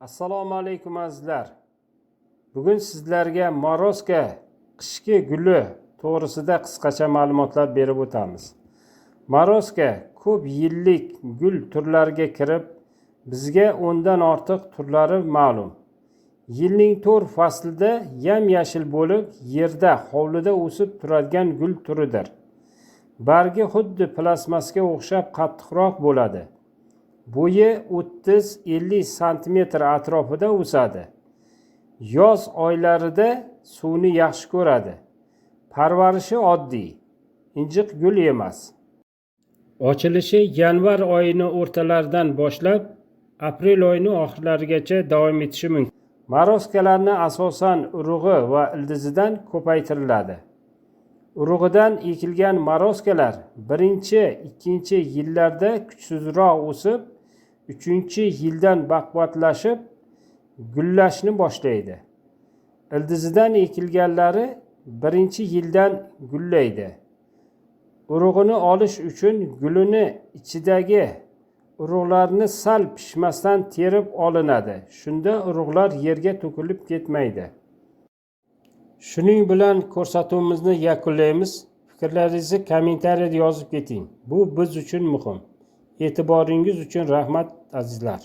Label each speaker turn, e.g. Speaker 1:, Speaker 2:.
Speaker 1: Assalomu alaykum, azizlar. Bugun sizlarga морозка qishki guli to'g'risida qisqacha ma'lumotlar berib o'tamiz. Морозка ko'p yillik gul turlariga kirib, bizga 10 dan ortiq turlari ma'lum. Yilning to'rt faslida yam yashil bo'lib, yerda, hovlida o'sib turadigan gul turidir. Bargi xuddi plastmasga o'xshab qattiqroq bo'ladi. Bo'yi 30-50 santimetr atrofida o'sadi. Yoz oylarida suvni yaxshi ko'radi. Parvarishi oddiy, injiq gul emas. Ochilishi yanvar oyini o'rtalaridan boshlab aprel oyini oxirlarigacha davom etishi mumkin. Морозка larni asosan urug'i va ildizidan ko'paytiriladi. Urug'idan ekilgan морозка lar birinchi, ikkinchi yillarda kuchsizroq o'sib, uchinchi yildan baquvvatlashib, gullashni boshlaydi. Ildizidan ekilganlari birinchi yildan gullaydi. Urug'ini olish uchun gulini ichidagi urug'larni sal pishmasdan terib olinadi. Shunda urug'lar yerga to'kilib ketmaydi. Shuning bilan ko'rsatuvimizni yakunlaymiz. Fikrlaringizni kommentariyada yozib keting, bu biz uchun muhim. E'tiboringiz uchun rahmat, azizlar.